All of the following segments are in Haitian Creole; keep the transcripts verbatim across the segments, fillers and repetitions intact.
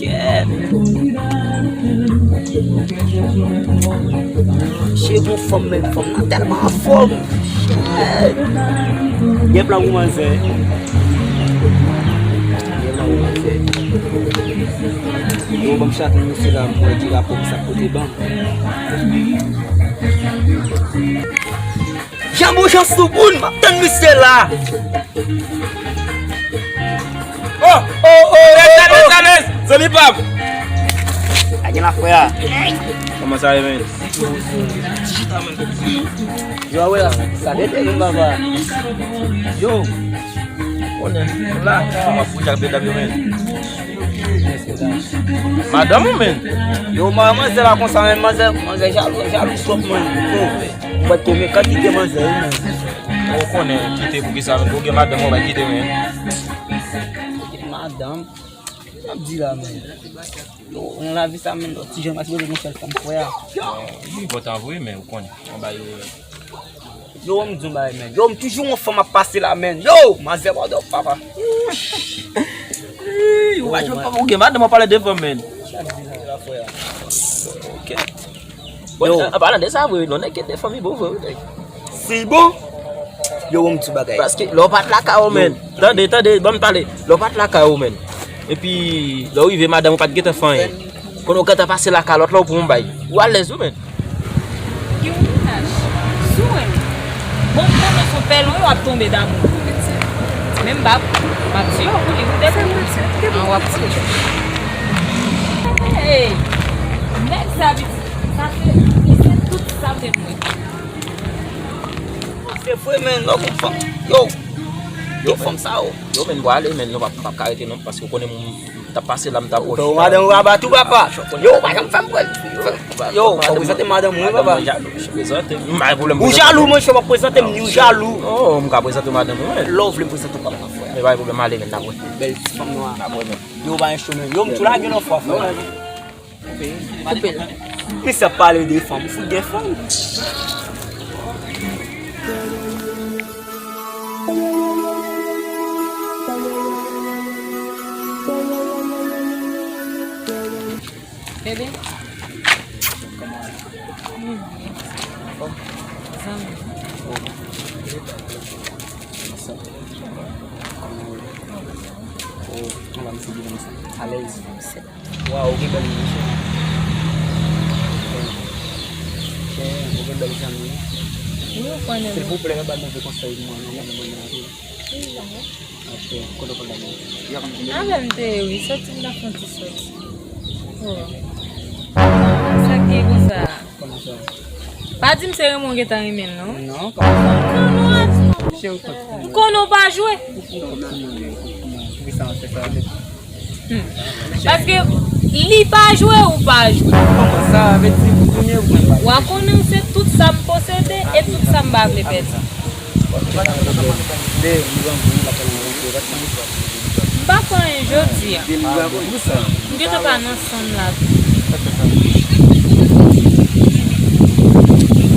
Kèt. Cheri, gon fanm, men fanm nan tèlman anfòm. Shit. Gen plan pou manzè. Gen plan pou manzè. Yo, ban m chak moun isi la, m wè ki rapò ki sa pote ban. Jan bon jan souboun, m ap tann misye la. Oh, oh, oh, oh, oh. Zanmi pa m. A gen la, frè a. Kòman sa ye, men? Yo, a wè la, sa dete, men, papa. Yo. Konnen, la, kòman pou jak medam yo, men? Madanm ou, men? Yo, man, manzè la konsa, men, manzè, manzè jalou, jalou twòp, man. Yo, ou pa t tonbe kantite manzè, wi, men. Ou konnen, kite pou ki sa, men? Pou gen madanm, ou pa kite, men. Madanm? Sa ap di la, men. Yo, nan lavi sa, men, ti jan pa sipoze gen sèl fanm, frè a. Li bon tan vre, men ou konnen. Anba yo. Yo, m di yon bagay, men. Yo, m toujou yon fanm ap pase la, men. Yo, manzè, pardon, papa. Yo, ou pa jwenn fanm, ou gen madanm, w ap pale de fanm, men. Sa di la, la, frè a. Ok. Bon, yo, an palan de sa, vre, non, nèg gen de fanm, li bon, vre, wi, nèg. Si bon, yo, bon, m ti bagay. Paske lè w pa t lakay ou, men. Tande, tande, ban m pale. Lè w pa t lakay ou, men. Epi, lè w rive, madanm ou pa t gentan fè anyen. Konnen w gentan pase lakay lòt la, ou pran yon bay. Ou alèz, wi, men. Yo, mennaj, si w wè m, bon, m konnen se yon pèlen, w ap tonbe damou. Men m p ap, m ap di yo pou li, ou depi. An, w ap di. Hey, nèg sa, pitit, sa se, se tout sa m te dwe. Se vre, men, lè w konn fanm. Yo, yo, fanm sa, yo. Yo, men, m pwale, men, nou p ap, p ap ka rete, non, paske w konnen m, m t ap pase la, m t ap pwòch. Yo, madanm ou rabat ou, papa. Yo, pa janm fè m pran. Yo, fò w prezante madanm ou, wi, papa. Madanm mwen jalou, m prezante. M pa gen pwoblèm. Ou jalou, monchè, w ap prezante m, ou jalou. Oh, m ka prezante w madanm mwen. Lè w vle m prezante w papa, frè. Men pa gen pwoblèm, ale, men, n ap wè. Bèl ti fanm nwa. N ap wè, men. Yo, pa gen cho, men. Yo, m tou lage nan fwa, frè. Koupe l. Misye ap pale de fanm, ou fout gen fanm. Bebe. Zanmi. Alèz. Waw, ou gen bèl moun, mesye. Chen, ou gen bèl zanmi. Wi, ou konnen. Silvouplè, pa ba move konsèy pou mwen, non, mwen, mwen, mwen. Wi, zanmi. Ok, kote w konn bagay? Avè m te ye, wi, soti m ta fè yon ti soti. Oh. Sa k gen konsa? Kòman sa? Pa di m se Raymond w gentan renmen l, non? Non, kòman sa? Non, non, non. Cheri, w konn fè. M konnen w pa jwe. Ou konn fè nan mwen, men, pou ki sa w fè sa avè m? Hmm. Paske li pa jwe, ou pa jwe. Kòman sa? Vle di, premye ou konn pa jwe. W a konnen w se tout sa m posede e tout sa m pa vle pèdi. M pa fè anyen jodi a. M gentan pa nan sanm la tou.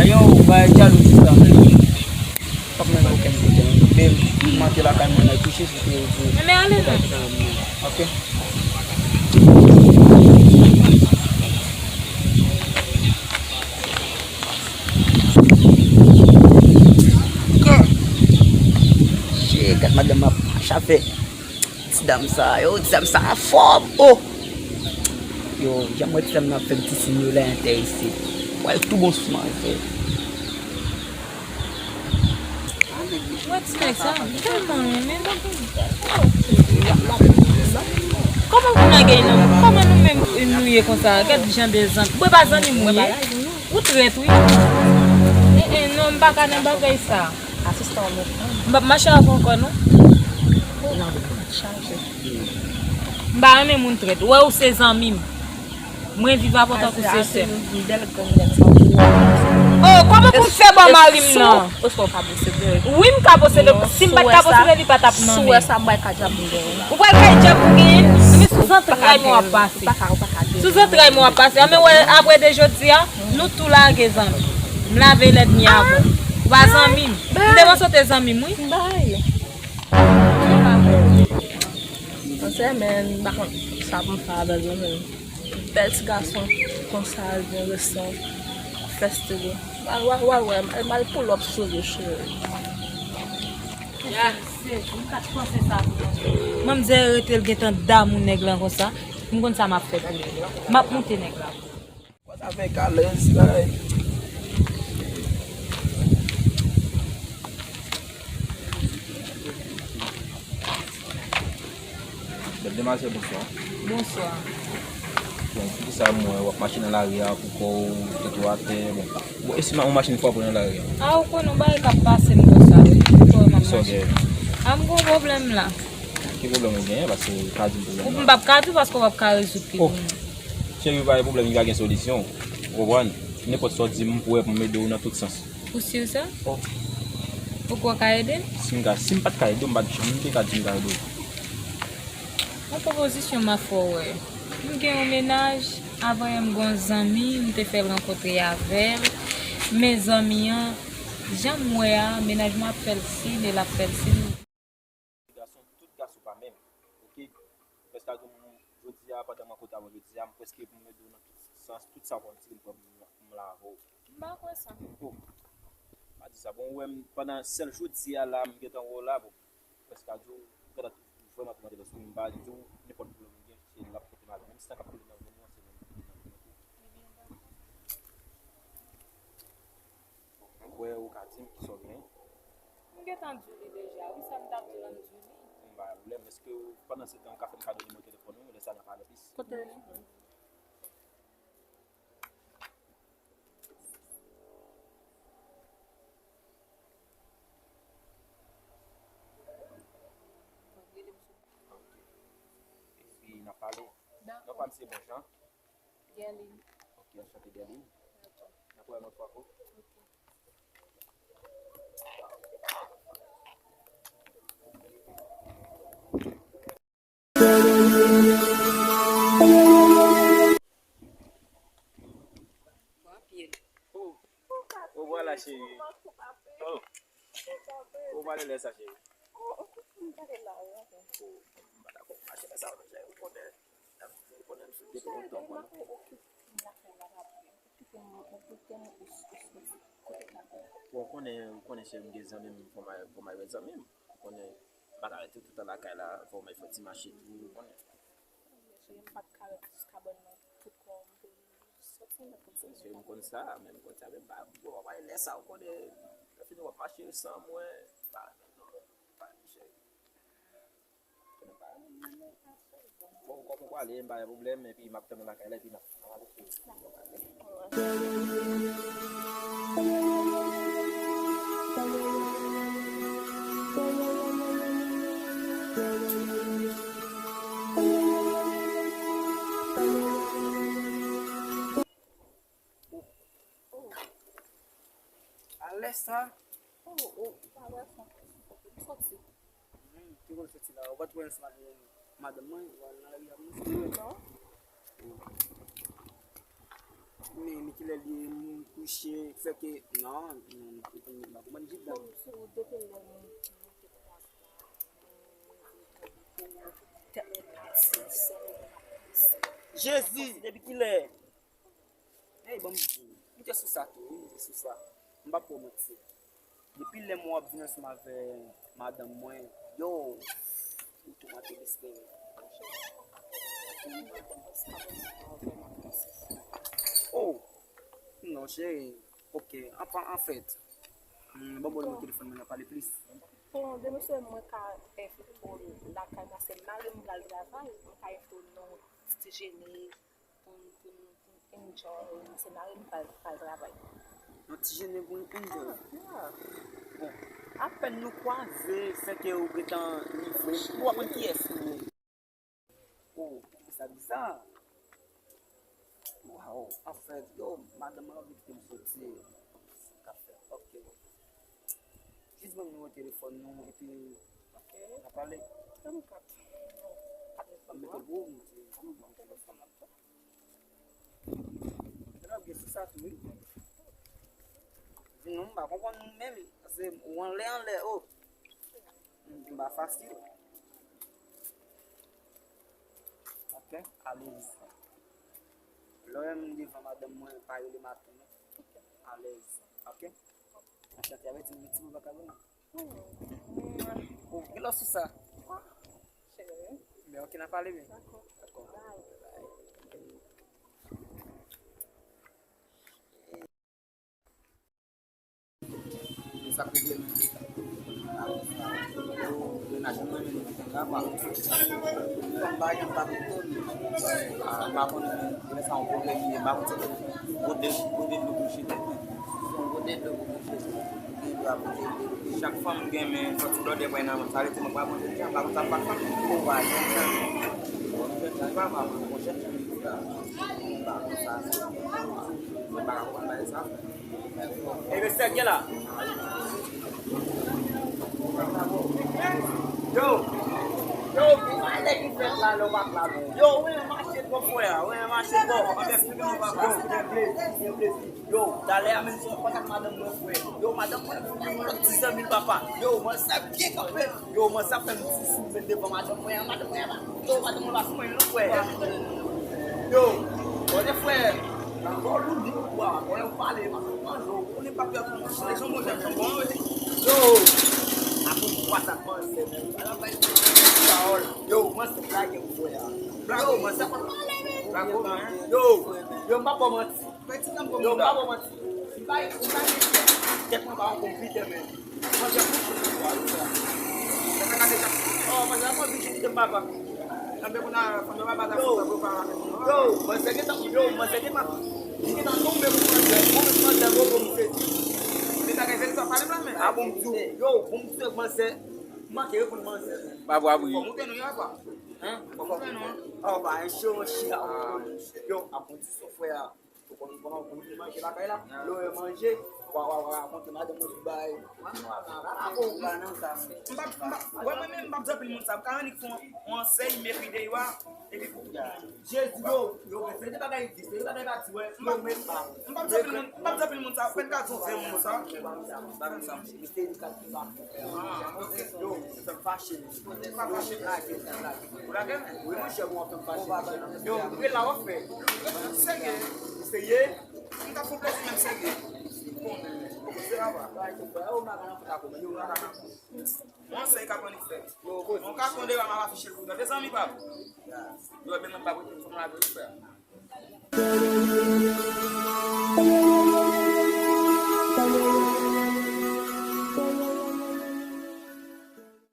Ayo, ou pa jalou sista, men. P ap menm okenn kote, non. Depi m antre lakay mwen, nan touche sou tele di. Men ale non. Ok. Shit, gad madanm ap chape. Ti dam sa, yo, ti dam sa anfòm, oh! Yo, jan m wè ti dam nan ap fè m ti siy yo la enterese. Wè l tou bon sou manzè. Wè ti nèg sa, m tèlman renmen l. Kòman pou n a gen nan? Kòman nou menm nou ye konsa? Gad jan de zanmi. Mwen pa zanmi m ou ye? Ou trèt, wi. Eh, eh, non, m pa ka nan bagay sa. Asistan w mechan. M p ap mache avè w ankò, non. Nan chaje. M pa renmen moun trèt. Wè ou se zanmi m. Mwen viv avè w tankou se sè m. Oh, kòman pou m fè ba mari m nan? Wi, m ka posede. Si m pa t ka posede, li pa t ap nan men. Ou pral kay djab ou genyen? Men sou zantray mwen w ap pase. Sou zantray mwen w ap pase. A men wè, apre de jodi a, nou tou lage zanmi. M lave lènmi avè w. Ou pa zanmi m. M te panse w te zanmi m, wi. M pa rele. Nan semèn, m pa konn sa pou m fè avè l menm. Bèl ti gason konsa, al gen resan, fè stil. Wa, wa, wa, wa, m al pull up sou li, cheri. Ya, se, m pa t panse sa pou mwen. Manmzèl rete l gentan damou nèg lan konsa. M konn sa m ap fè pou li. M ap moute nèg la. What's up, Carlos? Bèl demwazèl, bonswa. Bonswa. Bon, poukisa m wè w ap mache nan lari a pou kò w, tèt ou atè, bon. Bon, e si yon machin frape w nan lari a? A, ou konnen yon bagay k ap pase m konsa, wi. Kò w m ap mache. Kisa w gen? A, m gen yon pwoblèm la. Ki pwoblèm ou genyen? Paske ou ka di m pwoblèm ou nan. M p ap ka di w paske w p ap ka rezoud li pou mwen. Cheri, pa gen pwoblèm, li pa gen solisyon. Ou konprann? Nenpòt sa w di m, m prè pou m ede w nan tout sans. Ou si sa? Oh. Ou kwè w ka ede m? Si m ka, si m pa t ka ede w, m pa t janm te ka di m ka ede w. Yon pwopozisyon m ap fè w, wè. M gen yon mennaj, avan yè m gen yon zanmi, m te fè l rankontre avè l. Men zanmi an, jan m wè a, mennaj mwen ap fè l siy, e l ap fè l siy. Gason, tout gason pa menm, oke? Prèske a gen moun, jodi a, pandan m rankontre avè w jodi a, m prèske pou m ede w nan tout sans, tout sa w ap di, m pran pou m, pou m la avè w. M pa kwè sa. Oh, pa di sa. Bon, ou wè m, pandan sèl jodi a la, m gentan wè w la, bon, prèske a di w, ou gentan vrèman tou mande lòs wi, m pa di w, nenpòt pwoblèm ou gen, se l ap pote m ale. Menm si sa k ap koule nan venn ou an, se menm ki koule nan venn ou tou. Ou wè, ou ka di m kisa w gen? M gentan di w li deja, wi, sa m t ap di w la, m di w li. M pa gen pwoblèm. Èske w, pandan se tan, ou ka fè m kado nimewo telefòn ou, lè sa n a pale plis? Kote telefòn? Ok. Epi n a pale. Dakò. Non pa m se Bonjan. Guerline. Ok, anchante Guerline. Ok. N a pale yon lòt fwa ankò. Ok. Rapid. Oh. Oh, vwala, cheri. Oh. Oh, vwala lè sa, cheri. Oh, m pa dakò pou mache lè sa, non, cheri. Ou konnen, ou konnen m sou depi lontan, ou konnen. Bon, ou konnen, ou konnen, cheri, m gen zanmi m, fò m al, fò m al wè zanmi m. Ou konnen, m pa ka rete tout tan lakay la, fò m al fè ti mache tou, ou konnen. Cheri, m pa t ka rete sou kabann nan tout kò m, m te vin soti, m te vin soti. Cheri, m konn sa, men m konn sa, men m pa, bon, w ap ale lè sa, ou konnen, lè fini w ap mache san mwen, pa, non, pa, cheri. Bon, kòm ou prale, m pa gen pwoblèm, epi m ap tann ou lakay la, epi n ap, n ap ale. Oh. Alè sa? Oh, oh, ou pa wè fon. M soti. Hmm, ki kote w soti la? Ou pa t wè ansanm avè madanm mwen, ou al nan lari a pou nou? Non. Men, men kilè li ye, moun kouche, fè ke, non, non, m pa konprann jis la. Sou, sou, depi lè nou, nou te konsa, tèt mwen pati, sèl mwen pati. Jezi, depi kilè? Ey, ban m di w, m te sou sa tou, wi, m te sou sa. M p ap ba w manti. Depi lè m wè w ap vin ansanm avè madanm mwen, yo, ou tou mate lespere. Oh, non, cheri. Ok, anfèt, hmm, ban m ba w nimewo telefòn mwen, n a pale plis. Bon, demen sou mwen ka envite w lakay mwen, se mari m pral travay, mwen ka envite w nan yon ti jene. Pou n, pou n, pou n enjoy, se mari m pral, pral travay. Yon ti jene pou n enjoy. Ah, yeah. Bon, apèn nou kwaze, fè ke ou gentan livre. Ou aprann kiyès ou ye? Oh, sa biza. Waw, anfèt, yo, madanm mwen anvi kite m soti. Sa k ap fèt. Ok. Jis ban m nimewo telefòn nou, epi n a pale. Trannkat. Ban m mete l pou ou, m di, ban m telefòn nan. Epi n ap gen sou sa tou, wi. Di non, m pa konprann nou menm, paske ou anlè, anlè, oh. M pa fasil. Alèz. Lè w wè m devan madanm mwen, pa rele m atò non. Alèz. Ok? Anchante, avèti m yon ti mo pa ka ban m. Oh, gen lòs sou sa. Cheri. Men ok, n a pale men. Dakò. Dakò. Bye. Sa pwoblèm. Mennaj mwen menm, li gen laba. Fòm bagay m pa konprann. Ah, m pa konnen, men lè sa yon pwoblèm li ye, m pa konn se kote, kote dlo pou jete. Kote dlo pou jete. Gen dwa pou jete. Chak fanm gen men sòti blòdè pran nan men. Sa vle di mwen pa bon jan, m pa konn sa m pa fè. Bon, pa gen jan. Bon, jèn jan, li pa mal, bon, jèn jan, li pa, li pa konn sa. Mwen pa ka konprann bagay sa. Ebyen, sèk gen la. Yo, yo, ki bagay ki fèt la, lè w pa t la, men. Yo, wi, mache twò, frè, wi, mache twò. Yo, talè a menm, se yon kontak madanm mwen, frè. Yo, madanm mwen, yon lòt ti zanmi l, papa. Yo, mwen, sa byen kanpe. Yo, mwen sa fè m ti sou met devan madanm mwen an, madanm mwen an, yo, madanm mwen pa sou mwen non, frè. Yo, konnen frè, nan kò louni, wa, konnen w pale, pa konn manje, konnen pa pè pou manje, se janbon, janbon, wi. Yo, apre twa sa, kòmanse, pawòl. Yo, mwen se blage, frè. Yo, mwen se blage, yo, yo, m pa ba w manti. Yo, m pa ba w manti. M pa, m pa gen tèt mwen pa yon konpitè, men. Manzè kouche sou twa, wi, sa. Sa ka deja. Oh, manzè ap anvi kite m, papa. Tanbe pou nan fanmi papa ta. Yo, yo, manzè gentan, yo, manzè gentan, li gentan tonbe pou manzè. Bon, manzè, bon, bon, misye. Li ta gen verite, pale m la, men. Ah, bon, m di w. Yo, bon, misye, manzè. M manke reponn manzè. Bravo, abri. Fò moute nou, yo, apa. Hein? Fò moute nou, hein? Oh, pa en show, shit. Yo, ap konn ti sou frè a. Ou konn, ou konn, ou konn ki manje lakay la? Lè w wè manje, w a, w a, w a rakonte madanm mwen tout bagay. Mwen, mwen, mwen, mwen, mwen, mwen, nan sa. M p ap, m p ap, wè, mwen menm, m p ap di anpil moun sa. M ka annik fè yon, yon ansèy, m ekri deyò a, epi pou tout moun. Jezi, yo, yo, men se de bagay di, se de bagay pa di, wè. M p ap, m p ap di anpil moun, m p ap di anpil moun sa. Ou fèk ka di yon ven moun sa. Bagay sa. Misye li ka di pa. Ah, ok. Yo, fè m fache. Ou pa fache? Lage, lage. Ou lage m? Wi, monchè, bon, fè m fache. Yo, rela w ap fè. Serye. Serye? M ta fè w plezi menm serye. Bon, se la va. Yo, yon sèy ka pran li fè. Yon ka konde, m ap afiche l pou tande zanmi pa m. Yo, men mwen pa pou fanm la, frè.